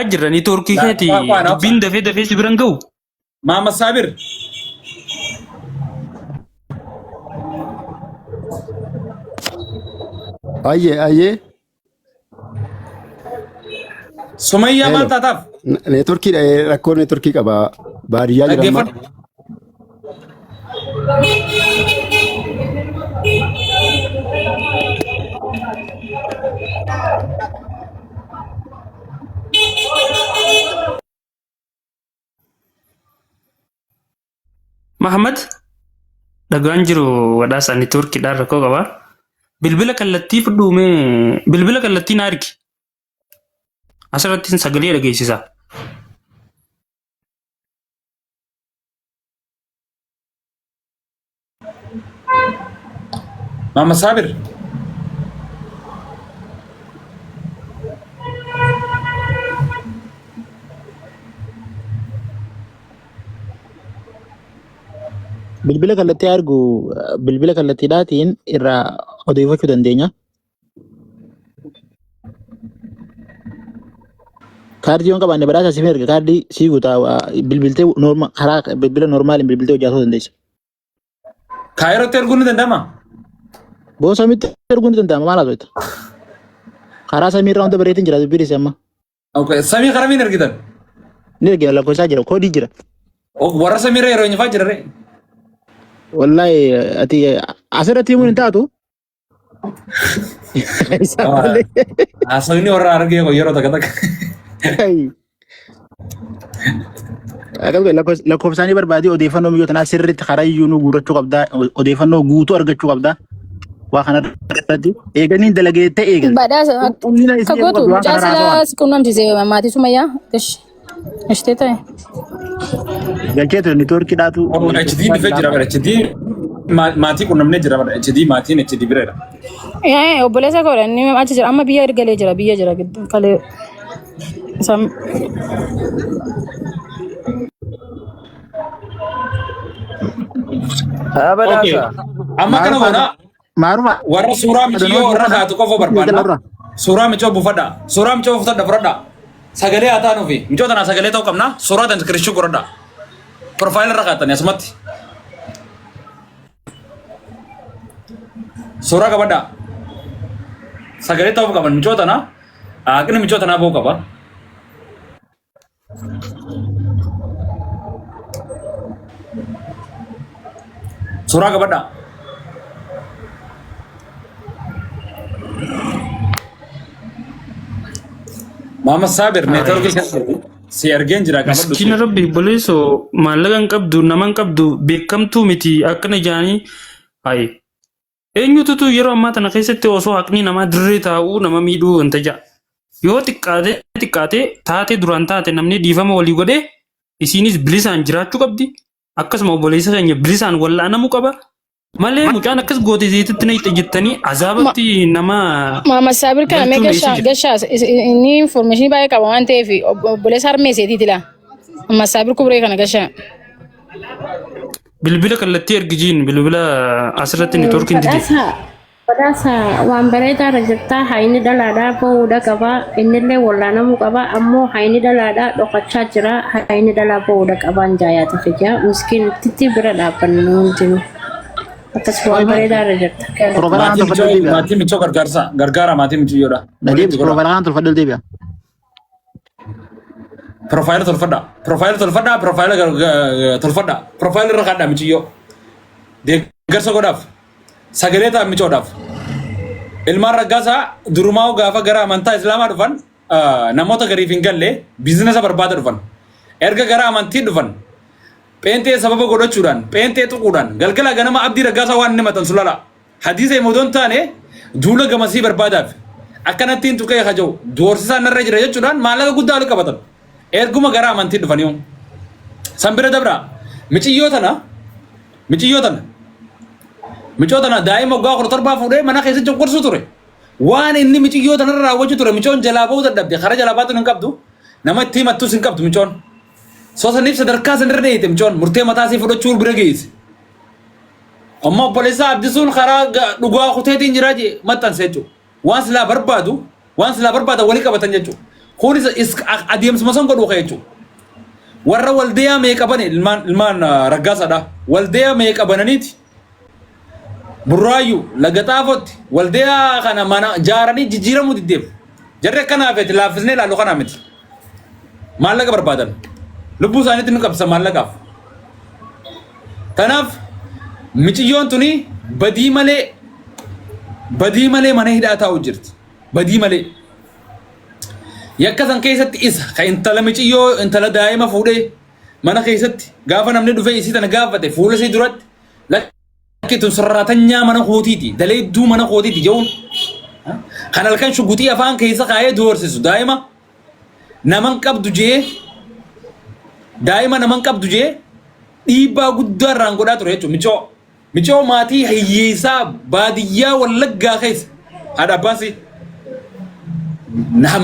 Jirra niitoorkii keeti dubbiin dafee dafee si biran ga'u. Maamad Saabir. Ayyee ayyee. Sumayyaa maal Hello. taataaf? Neetworkii rakkoo neetworkii qaba. Baadiyyaa jira amma. Dhaggeeffadhu. Mahamad dhagaan jiru wadhaasa neetwoorkiidhaan rakkoo qaba. Bilbila kallattii fudhuu mee bilbila kallattii na argi. Asirratti sagalee dhageessisa. Mama Saabir. Bilbila kallattii argu bilbila kallattiidhaatiin irraa odeeffachuu dandeenya. Kaardii yoon qabaanne badhaasa siif erga kaardii sii guutaa bilbiltee noorma karaa bilbila noormaaliin bilbiltee hojjaatuu dandeessa. Kaayirootti erguun ni danda'ama. Boo samiitti erguun ni danda'ama maal haasofta? Karaa samiirraa hunda bareetiin jira dubbiin isii amma. Okay. Samii karamiin ergitan? Ni ergina lakkoofsaa jira koodii jira. Warra samiirra yeroo eenyufaa jira ree? Wallaahi ati asirratti himuun hin taatu. Isaa malee. Haasawni warra argee koo yeroo takka takka. Akkas godhe lakkoofsaanii barbaadee odeeffannoo biyyoota tanaa sirriitti karaa iyyuu nu guurrachuu qabdaa odeeffannoo guutuu argachuu qabdaa waa kana irratti eeganiin dalagee ta'e eegalte. Badhaasa Qulqullina akka isii eeguu gootu qabdu waan mucaa kana silaa haasawaan. si qunnamsiise maatii sumayyaa ish ishtee ta'e. Galchee ture neetwoorkii dhaatu. HD dhufee jira bara HD maatii qunnamnee jira bara HD maatiin HD bireera. Obboleessa koodha inni achi jira amma biyya ergalee jira biyya jira gidduu kalee isaan Haa Okay. badhaasa. Amma kana Maaruma goona maaruma warra suuraa miciyyoo warra kaatu qofa barbaanna. Jallarra. Suuraa micoo buufadha. Suuraa micoo buufadha fudhadha. Sagalee haa taanuufi. Micoo tanaa sagalee ta'uu qabna. Suuraa tan iskiriishii godhadha. Piroofaayila irra kaatanii asumatti. Suuraa qabadha. Sagalee ta'uu qaban micoo tanaa. Haqni micoo tanaa ba'uu qaba. Suuraa qabadhaa. Maama Saabir neetworkii keessa si argeen jira qabadhu. Miskiina rabbi obboleessoo maallaqa hin qabdu nama hin qabdu beekamtuu miti akkana jaanii hayi Eenyututu yeroo ammaa tana keessatti osoo haqni namaa dirree taa'uu nama miidhuu wanta ja'a. Yoo xiqqaate xiqqaate taate duraan taate namni dhiifama walii godhee isiinis bilisaan jiraachuu qabdi. Akkasuma obboleessa keenya bilisaan wal'aanamuu qaba. Malee mucaan akkas goote zeetitti na hixe jettanii azaabatti nama Maama Saabir kana mee galchuun eessa gashaa jira? gashaa inni information baay'ee qaba waan ta'eef obboleessa harmee isheetiiti laa. Maama Saabir kubree kana gashaa. Bilbila kallattii ergi jiin bilbila asirratti neetwoorkiin dide. Badhaasa badhaasa waan bareedaa irra jirtaa hayni dhalaadhaa ba'uudha qaba innillee wallaanamuu qaba ammoo hayni dhalaadhaa dhokachaa jira hayni dhalaa ba'uudha qabaan jaayaata fijaa miskiintitti bira dhaabbannu hundinuu akkas waan bareedaa irra jirta. Profaayila Maatii kanaan tolfadhu michoo deebi'a. maatii michoo gargaarsa gargaara maatii michiyyoodha. Nadeem Walitti godha. profaayila kanaan tolfadhu deebi'a. Piroofaayila tolfadhaa. Piroofaayila tolfadhaa. Piroofaayila tolfadhaa. Piroofaayila irra kaadhaa michiyyoo. Deeggarsa godhaaf. Sagalee ta'an micoodhaaf. Ilmaan raggaasaa durumaa gaafa gara amantaa Islaamaa dhufan namoota gariif hin galle biizinasa barbaada dhufan. Erga gara amantii dhufan pheenxee sababa godhachuudhaan pheenxee tuquudhaan galgala ganama abdii raggaasaa waan inni maxxansu lala. Hadiisa himu odoo hin taane duula gamasii barbaadaaf akkanattiin tuqee haja'u doorsisaan narra jira jechuudhaan maallaqa guddaa walitti qabatan. Erguma gara amantii dhufanii san bira dabraa miciyyoo tana miciyyoo tana micoo tana daa'ima waggaa 17 fuudhee mana keessatti cunqursuu ture. Waan inni miciyyoo tanarra raawwachuu ture micoon jalaa ba'uu dadhabde karaa jalaa baatuun hin qabdu nama itti himattus hin qabdu micoon. Soo saniif sadarkaa sanirra dheeyite micoon murtee mataa isii fudhachuu bira geesse. Amma obboleessaa Abdisuun karaa dhugaa kuteetiin jiraa jee maxxanse jechuudha. Waan silaa barbaadu, waan silaa barbaadan walii qabatan jechuudha. Kunis adeemsuma san godhuu ka'e jechuudha. Warra waldayaa meeqa bane ilmaan ilmaan raggaasaadha. Waldayaa meeqa bananiiti Burraayyuu laga xaafootti waldayaa kana mana jaaranii jijjiiramuu diddeef. Jarri akkanaa feeti laaffisnee ilaallu kanaa miti. Maallaqa barbaadan. Lubbuu isaaniitti nu qabsa maallaqaaf. Kanaaf miciyyoon tuni badii malee badii malee mana hidhaa taa'u jirti. Badii malee. Yakka san keessatti isa ka intala miciyyoo intala daa'ima fuudhee mana keessatti gaafa namni dhufee isii tana gaafate fuula isii duratti lakki tun sarraatanyaa mana kootiiti daleedduu mana kootiiti jechuun kan halkan shuguxii afaan keessa kaayee doorsisu daa'ima naman qabdu jee daa'ima naman qabdu jee dhiibbaa guddaa irraan godhaa ture jechuudha micoo micoo maatii hiyyeessaa baadiyyaa wallaggaa keessa haadha abbaasii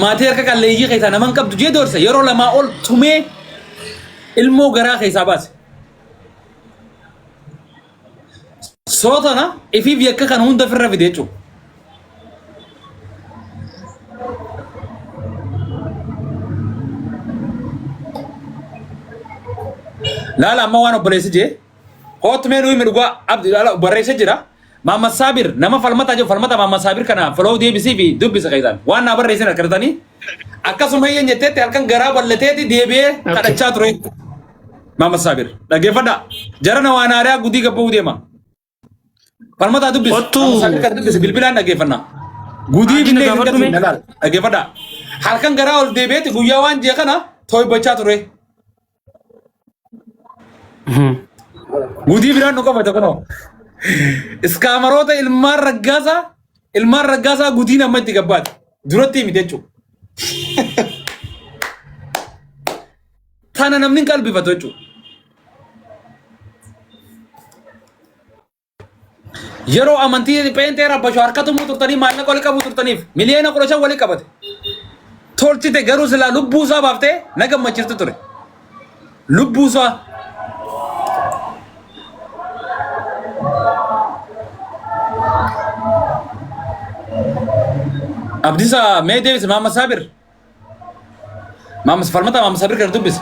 maatii harka qalleeyyii keessaa naman qabdu jee doorsisa yeroo lamaa ol tumee ilmoo garaa keessaa baase. Soo tana ifiif yakka kana hunda ofirra fide jechuudha. Laala amma waan obboleessi jee kootu mee nuyi dhugaa abdi laala barreessa jira. Maamad Saabir nama falmataa jiru falmata Maamad Saabir kana follow deebisii fi dubbisa keessaan waan naa barreessin harkatanii akkasuma hiyyan jetteetti halkan garaa bal'ateeti deebi'ee kadhachaa ture. Maamad Saabir dhaggeeffadhaa jarana waan haariyaa gudii gabba'uu deema. Falmataa dubbisi. Ottu. Maamad Saabir kan dubbisi bilbilaan dhaggeeffannaa. Gudii Haajina binnee gaafadhu mee. laal dhaggeeffadhaa. Halkan garaa ol deebi'eeti guyyaa waan jee kana too'ibachaa ture. Gudii biraan nu qabate kunoo. Iskaamaroota ilmaan raggaasaa ilmaan raggaasaa gudiin amma itti gabbaate. Duratti miti jechuudha. Tana namni hin qalbifatu jechuudha. Yeroo amantii pheenxee rabbashu harka tumuu turtanii maallaqa wali qabuu turtaniif miliyoona 15 wali qabate. Tolchite garuu silaa lubbuu isaa baaftee na gammachiiftu ture. Lubbuu isaa. Abdiisaa mee deebise Maamma Saabir. Maamma Falmataa Maamma Saabir kana dubbise.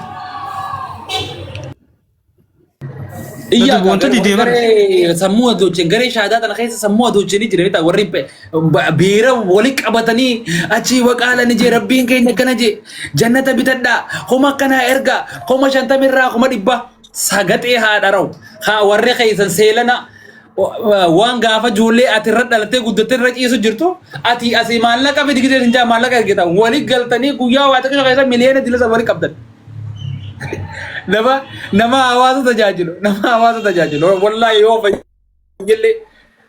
Iyyaa Nuti wanta didee bara. garee sammuu adoochin garee shaadaa tana keessa sammuu adoochinii jira beektaa warri biira wali qabatanii achii waqaalani jee rabbiin keenya akkana jee jannata bitadhaa kuma akkanaa ergaa 50,000 irraa 100,000 sagaxee haadha rawu haa warri keessan seelana waan gaafa ijoollee ati irra dhalattee guddattee irra ciisu jirtu ati asii maallaqa fidi gisee sin jaa maallaqa ergita wali galtanii guyyaa waa xiqqoo keessa miliyoona dilasa wali qabdan. Nama nama hawaasa tajaajilu nama hawaasa tajaajilu wallaahi yoo fayyillee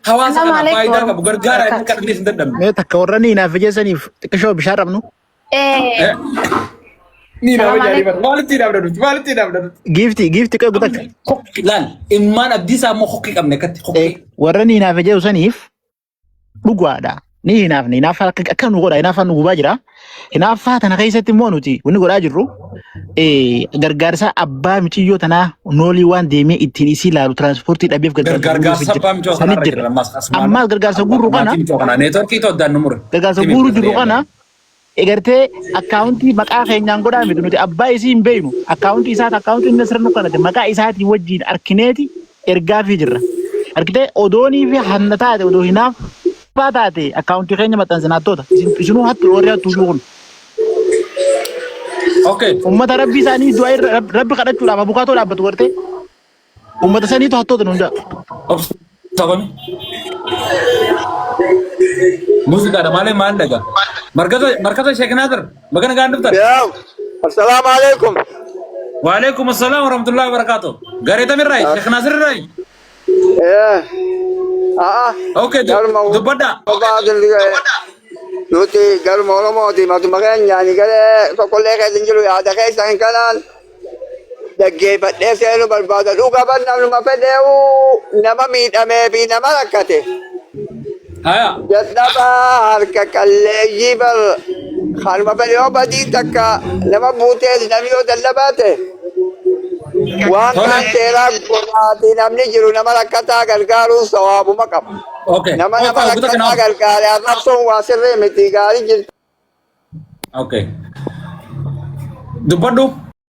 hawaasa Assalamu kana alaikum faayidaa qabu warahmatullahi gargaara inni wabarakatuh. kadhannee hin dadhabne. Mee takka warra ni naaf jeessaniif xiqqishoo bishaan dhabnu. Eh, Ni nama Salaam jaalii alaikum. bara maalitti dhaabda nuti maalitti dhaabda nuti. Giifti giifti qe'ee gutakka. Kokki laal immaan abdiisaa immoo kokkii qabne akkatti kokkii. Warra ni naaf jeessaniif dhugaadha. Ni hinaafne hinaaffaa akka akka nu godha hinaaffaan nu gubaa jira. Hinaaffaa tana keessatti immoo nuti wanni godhaa jirru gargaarsa abbaa miciyyoo tanaa noolii waan deemee ittiin isii ilaalu tiraanspoortii dhabeef gargaarsa guuruuf Gargaarsa jira. abbaa micoo Sanit kanarra jirra. jira ammas asmaana. Ammaas gargaarsa guurru kana Maatii micoo kanaa neetworkii toddaan nu mure. gargaarsa Himi guurru jirru kana egartee akkaawuntii maqaa keenyaan godhaa miti nuti abbaa isii hin beeknu akkaawuntii isaati akkaawuntii inni asirra nu kanate maqaa isaatii wajjin arkineeti ergaafii jirra. Argitee odoonii fi hanna taate odoo hinaaffaa taate akkaawuntii keenya maxxansinaattoota isinuu hattu warri hattuu kun Okay. ummata rabbi isaanii du'aa irra rabbi kadhachuudhaaf abukaatoo dhaabbatu gartee ummata saniitu hattoota nu hundaa. Obsa qabame. Muuziqaadha malee maal dhaga? Markaza markaza Sheekh Naasir baga nagaan dhuftan. Yaw, assalamu alaikum. Waalaikum assalam warahmatullahi wabarakatuh. Garee tamirraay Sheekh Naasir irraay. Eh, ah, Okay galma dubbadhaa. baadil nuti galma Oromooti matuma keenyaan galee tokkollee keessa hin jiru yaada keessa hin kanaan dhaggeeffadhee seenuu barbaada. Dhuga ban namnuma fedheewu nama miidhamee fi nama rakkate. Haya. Dadhabaa harka qalleeyyii bar kanuma fedhe yoo badii takka nama buutee namni yoo dadhabaa ta'e waan Tole. kaan seeraa godhaati namni jiru nama rakkataa gargaaruun sawaabuma qaba. Okay. Nama nama Okay, guutuu rakkataa kanaaf. gargaare arrabsuun waa sirrii miti gaarii jirti. Okay. Dubbadhu.